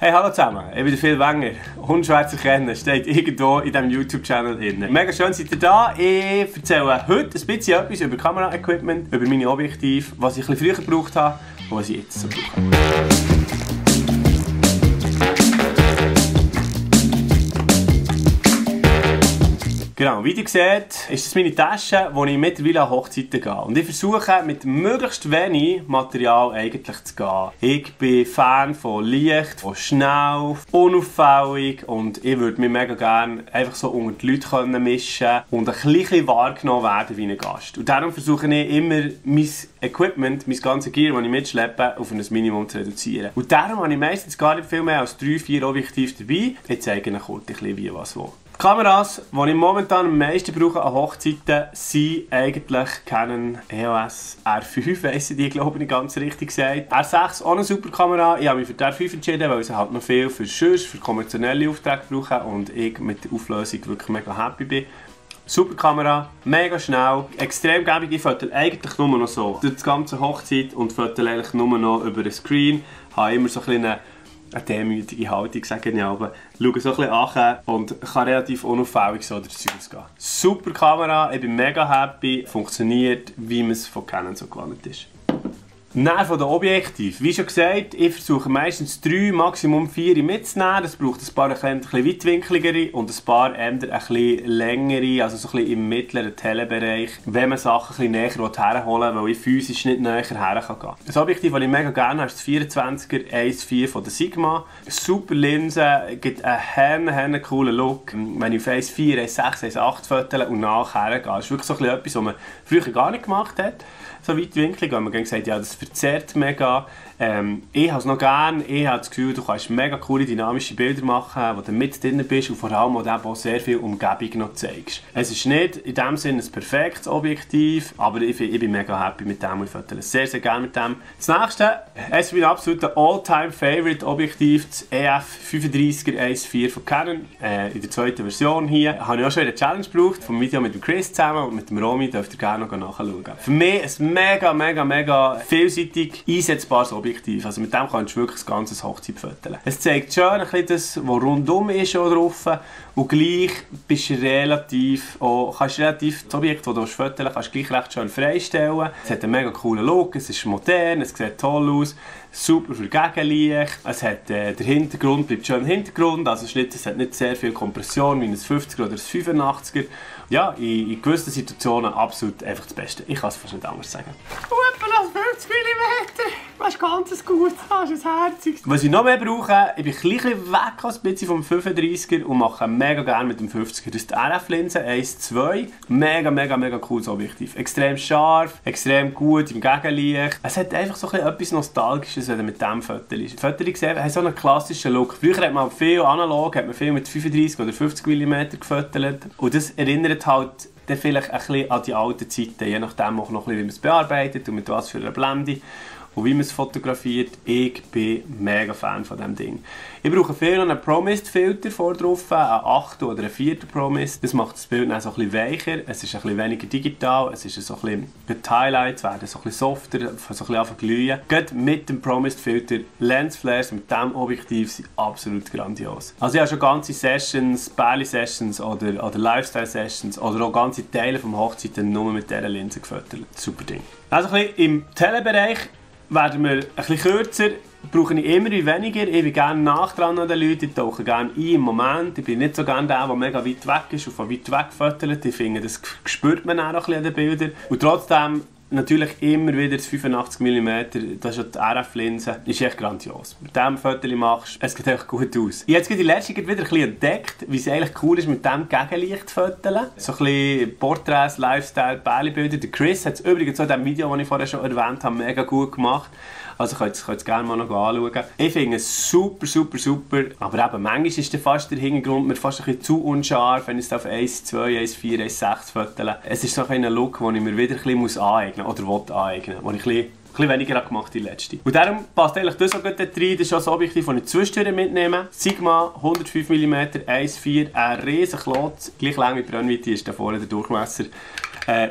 Hey, hallo zusammen, ich bin der Phil Wenger. Unschwer zu erkennen, steht irgendwo in diesem YouTube-Channel drin. Mega schön seid ihr da. Ich erzähle heute ein bisschen etwas über Kamera-Equipment, über meine Objektive, was ich ein bisschen früher gebraucht habe und was ich jetzt so brauche. Genau, wie ihr seht, ist das meine Tasche, wo ich mittlerweile an Hochzeiten gehe. Und ich versuche mit möglichst wenig Material eigentlich zu gehen. Ich bin Fan von Licht, von schnell, unauffällig und ich würde mich mega gerne einfach so unter die Leute mischen und ein bisschen wahrgenommen werden wie ein Gast. Und darum versuche ich immer, mein Equipment, mein ganzes Gear, das ich mitschleppe, auf ein Minimum zu reduzieren. Und darum habe ich meistens gar nicht viel mehr als 3-4 Objektive dabei. Ich zeige euch kurz ein bisschen wie was wo. Die Kameras, die ich momentan am meisten brauche an Hochzeiten, sind eigentlich Canon EOS R5, weiss ich, die glaube ich ganz richtig gesagt. R6 auch eine super Kamera. Ich habe mich für die R5 entschieden, weil sie halt noch viel für kommerzielle Aufträge brauchen und ich mit der Auflösung wirklich mega happy bin. Super Kamera, mega schnell, extrem gäbig. Ich foto eigentlich nur noch so. Durch die ganze Hochzeit und foto eigentlich nur noch über den Screen. Ich habe immer so eine demütige Haltung, sage ich aber. Schaue so ein bisschen an und kann relativ unauffällig so durchs Haus gehen. Super Kamera, ich bin mega happy, funktioniert, wie man es von Canon so gewohnt ist. Dann von den Objektiven. Wie schon gesagt, ich versuche meistens 3, Maximum 4 mitzunehmen. Das braucht ein paar ein bisschen weitwinkligere und ein paar eher ein bisschen längere, also so ein bisschen im mittleren Telebereich, wenn man Sachen ein bisschen näher herholen will, weil ich physisch nicht näher her kann. Das Objektiv, das ich mega gerne habe, ist das 24er 1.4 von der Sigma. Super Linse, gibt einen coolen Look. Wenn ich auf 1.4, 1.6, 1.8 fotografiere und nachher gehe, das ist wirklich so etwas, was man früher gar nicht gemacht hat. So weitwinklig, weil man gesagt ja, das verzerrt mega. Ich habe es noch gerne. Ich habe das Gefühl, du kannst mega coole dynamische Bilder machen, wo du mit drin bist und vor allem auch sehr viel Umgebung noch zeigst. Es ist nicht in dem Sinne ein perfektes Objektiv, aber ich bin mega happy mit dem und ich fotografiere sehr, sehr gerne mit dem. Das nächste, es ist mein absoluter All-Time-Favorite Objektiv, das EF35er 1.4 von Canon. In der zweiten Version hier habe ich auch schon eine Challenge gebraucht, vom Video mit dem Chris zusammen und mit dem Romy, dürft ihr gerne noch nachschauen. Für mich ein mega vielseitig einsetzbares Objektiv. Also mit dem kannst du wirklich das ganze Hochzeit fotografieren. Es zeigt schon ein bisschen das, was rundum ist drauf. Und gleich bist du kannst relativ das Objekt, das du fotografieren kannst, gleich recht schön freistellen. Es hat einen mega coolen Look, es ist modern, es sieht toll aus. Super für Gegenlicht. Es hat, der Hintergrund bleibt schön im Hintergrund, also es hat nicht sehr viel Kompression wie ein 50er oder ein 85er. Ja, in gewissen Situationen absolut einfach das Beste. Ich kann es fast nicht anders sagen. Etwa 50 mm, das ist ganz gut, das ist herzig. Was ich noch mehr brauche, ich bin ein bisschen weg als bisschen vom 35er und mache mega gerne mit dem 50er. Das ist die RF-Linse 1.2. Mega cooles Objektiv. Extrem scharf, extrem gut im Gegenlicht. Es hat einfach so etwas Nostalgisches, wenn du mit dem fotografiert. Fotos haben so einen klassischen Look. Früher hat man viel analog, hat man viel mit 35 oder 50 mm gefotografiert. Und das erinnert halt dann vielleicht ein bisschen an die alten Zeiten, je nachdem auch noch ein bisschen, wie man es bearbeitet und mit was für einer Blende und wie man es fotografiert. Ich bin mega Fan von diesem Ding. Ich brauche viel noch einen Pro-Mist-Filter vor drauf, einen 8. oder einen 4. Pro-Mist. Das macht das Bild dann so ein bisschen weicher, es ist ein bisschen weniger digital, es ist so ein bisschen, die Highlights werden so ein bisschen softer, so ein bisschen anfangen zu glühen. Gerade mit dem Pro-Mist-Filter, Lensflares mit diesem Objektiv sind absolut grandios. Also ich habe schon ganze Sessions, Bali-Sessions oder Lifestyle-Sessions oder auch ganze Teile vom Hochzeiten nur mit dieser Linse gefotografiert. Super Ding. Also ein bisschen im Telebereich werden wir ein bisschen kürzer, brauche ich immer weniger. Ich bin gerne nah dran an den Leuten, ich tauche gerne ein im Moment. Ich bin nicht so gerne der mega weit weg ist und von weit weg fotografiert. Ich finde, das spürt man auch ein bisschen an den Bildern. Und trotzdem natürlich immer wieder das 85 mm, das ist die RF-Linse, ist echt grandios. Mit dem Foto machst du, es sieht echt gut aus. Ich habe jetzt in letzter Zeit wieder ein bisschen entdeckt, wie es eigentlich cool ist, mit dem Gegenlicht zu fotografieren. So ein bisschen Porträts, Lifestyle, Bali-Bilder. Der Chris hat es übrigens in dem Video, das ich vorher schon erwähnt habe, mega gut gemacht. Also könnt ihr es gerne mal noch anschauen. Ich finde es super. Aber eben, manchmal ist fast der Hintergrund mir fast ein bisschen zu unscharf, wenn ich es auf 1.2, 1.4, 1.6 fotografiere. Es ist so ein Look, den ich mir wieder ein bisschen aneignen muss oder will aneignen, den ich ein bisschen weniger gemacht in letzter. Und darum passt eigentlich das auch gut rein. Das ist auch das Objektiv, das ich zwischendurch mitnehme. Sigma 105 mm 1.4, ein riesen Klotz, gleich lang wie die Brennweite ist da vorne der Durchmesser.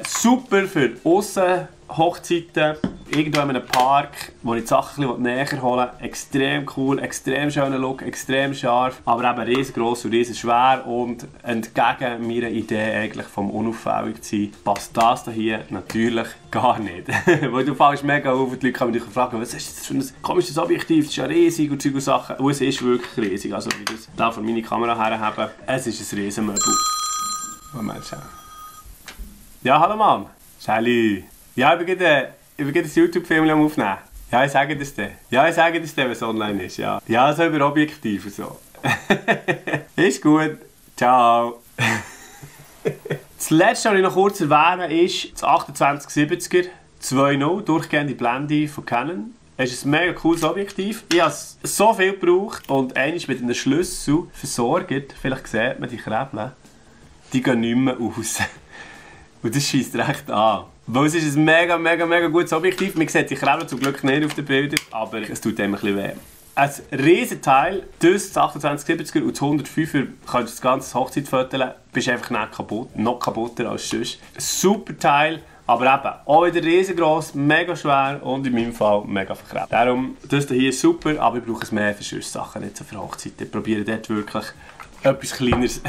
Super für aussen Hochzeiten, irgendwo in einem Park, wo ich die Sachen ein bisschen näher holen will. Extrem cool, extrem schöner Look, extrem scharf, aber eben riesengroß und riesenschwer. Und entgegen meiner Idee eigentlich vom unauffällig zu sein, passt das hier natürlich gar nicht. Weil du fällst mega auf und die Leute können mich fragen, was ist das für ein komisches Objektiv, das ist ja riesig und solche Sachen. Und es ist wirklich riesig, also wie ich das da von meiner Kamera her habe. Es ist ein Riesenmöbel. Moment, schau. Ja, hallo Mann. Shelly. Ja, ich bin gerade ein YouTube-Film aufnehmen. Ja, ich sage das dann. Ja, ich sage das dann, wenn es online ist. Ja, ja, so über Objektive so. Ist gut. Ciao. Das letzte, was ich noch kurz erwähnen ist das 2870er 2.0 durchgehende Blende von Canon. Es ist ein mega cooles Objektiv. Ich habe es so viel gebraucht und eines mit einem Schlüssel versorgt. Vielleicht sieht man die Krebel. Die gehen nicht mehr aus. Und das scheisst recht an. Weil es ist ein mega gutes Objektiv. Man sieht die Krebel zum Glück nicht auf den Bildern, aber es tut einem ein bisschen weh. Ein Riesenteil, das 2870er und das 105er, kannst du das ganze Hochzeitfoto, bist einfach nicht kaputt, noch kaputter als sonst. Ein super Teil, aber eben auch wieder riesengroß, mega schwer und in meinem Fall mega verklebt. Darum, das hier ist super, aber ich brauche es mehr für solche Sachen, nicht so für Hochzeiten. Ich probiere dort wirklich etwas Kleineres.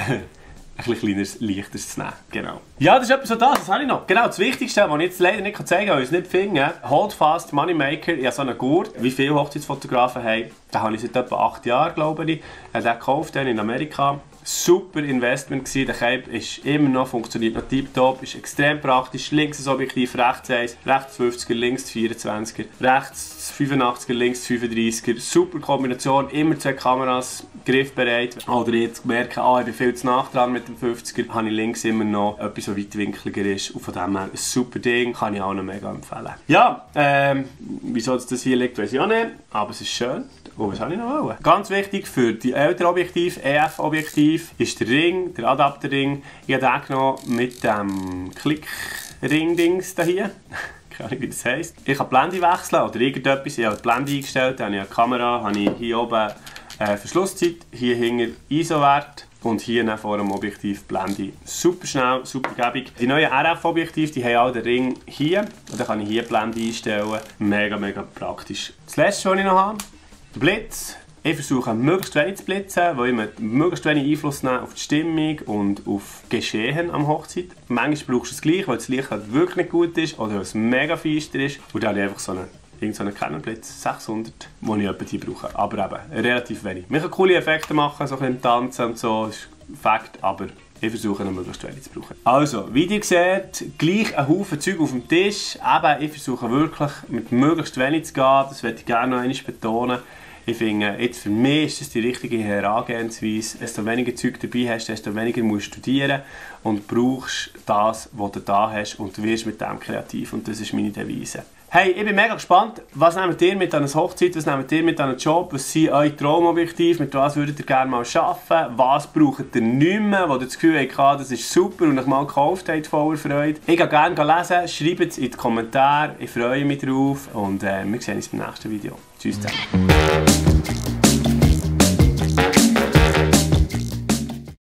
Ein bisschen kleineres, leichteres zu nehmen. Genau. Ja, das ist etwas so das. Was habe ich noch? Genau, das Wichtigste, was ich jetzt leider nicht zeigen kann, weil ich es nicht finde. Holdfast Moneymaker. Ich habe so einen Gurt. Wie viele Hochzeitsfotografen haben, den habe ich seit etwa 8 Jahren, glaube ich. Ich habe den gekauft in Amerika. Super Investment gewesen. Der Cape ist immer noch, funktioniert noch tiptop, ist extrem praktisch. Links ein Objektiv, rechts eins, rechts 50er, links 24er, rechts 85er, links 35er. Super Kombination, immer 2 Kameras, griffbereit. Oder jetzt merken, ich bin viel zu nah dran mit dem 50er, habe ich links immer noch etwas, was weitwinkliger ist. Und von dem her ein super Ding, kann ich auch noch mega empfehlen. Ja, wieso das hier liegt, weiß ich auch nicht, aber es ist schön. Oh, was habe ich noch wollen? Ganz wichtig für die älteren Objektive, EF-Objektiv, ist der Ring, der Adapterring. Ich habe den genommen mit dem Klick-Ring-Dings hier. Keine Ahnung, wie das heisst. Ich kann die Blende wechseln oder irgendetwas. Ich habe die Blende eingestellt, dann habe ich eine Kamera, habe ich hier oben Verschlusszeit, hier hinten ISO-Wert. Und hier vor dem Objektiv Blende. Super schnell, super gäbig. Die neuen RF-Objektive, die haben auch den Ring hier. Und dann kann ich hier die Blende einstellen. Mega praktisch. Das letzte, was ich noch habe, der Blitz. Ich versuche möglichst wenig zu blitzen, weil ich möglichst wenig Einfluss nehmen auf die Stimmung und auf Geschehen am Hochzeit. Manchmal brauchst du es gleich, weil das Licht halt wirklich nicht gut ist oder weil es mega feister ist. Und dann habe ich einfach so einen Canon-Blitz 600, den ich etwa die brauche. Aber eben, relativ wenig. Man kann coole Effekte machen, so ein bisschen im Tanzen und so, das ist Fakt, aber ich versuche noch möglichst wenig zu brauchen. Also, wie ihr seht, gleich ein Haufen Zeug auf dem Tisch. Eben, ich versuche wirklich mit möglichst wenig zu gehen, das möchte ich gerne noch einmal betonen. Ich finde, jetzt für mich ist das die richtige Herangehensweise. Desto weniger Zeug dabei hast, desto weniger musst du studieren und brauchst das, was du da hast und du wirst mit dem kreativ und das ist meine Devise. Hey, ich bin mega gespannt, was nehmt ihr mit an einer Hochzeit, was nehmt ihr mit an einen Job, was sind eure Traumobjektive, mit was würdet ihr gerne mal arbeiten, was braucht ihr nicht mehr, wo ihr das Gefühl habt, das ist super und euch mal gekauft habt, voller Freude. Ich gehe gerne lesen, schreibt es in die Kommentare, ich freue mich drauf und wir sehen uns beim nächsten Video. Tschüss zusammen.